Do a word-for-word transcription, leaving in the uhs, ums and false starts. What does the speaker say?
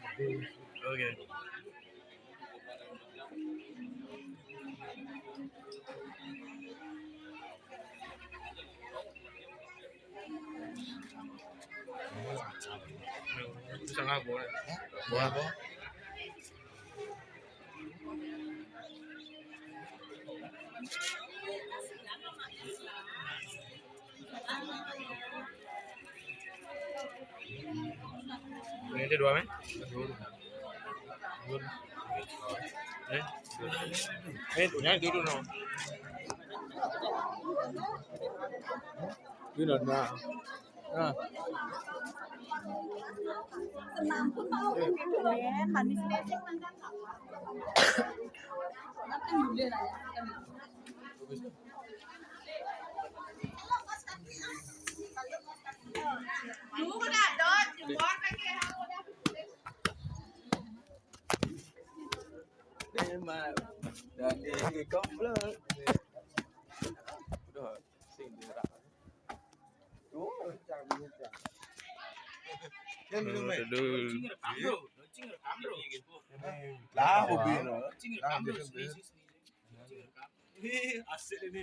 Oke. Bisa nggak boleh? Boleh. Ini dua, men? Dua. Eh? Eh, punya dulu, no. Ini udah, nah. Nah. Senampun mau gitu, men. Manis mesek, makan apa? Makan dulu lah, ya. Emang dari komplek. Udah, sing dirak. Tuh, cang, cang. Dia minum, eh. Aduh. Lah, hobi, no. Nah, dia minum. Asik ini.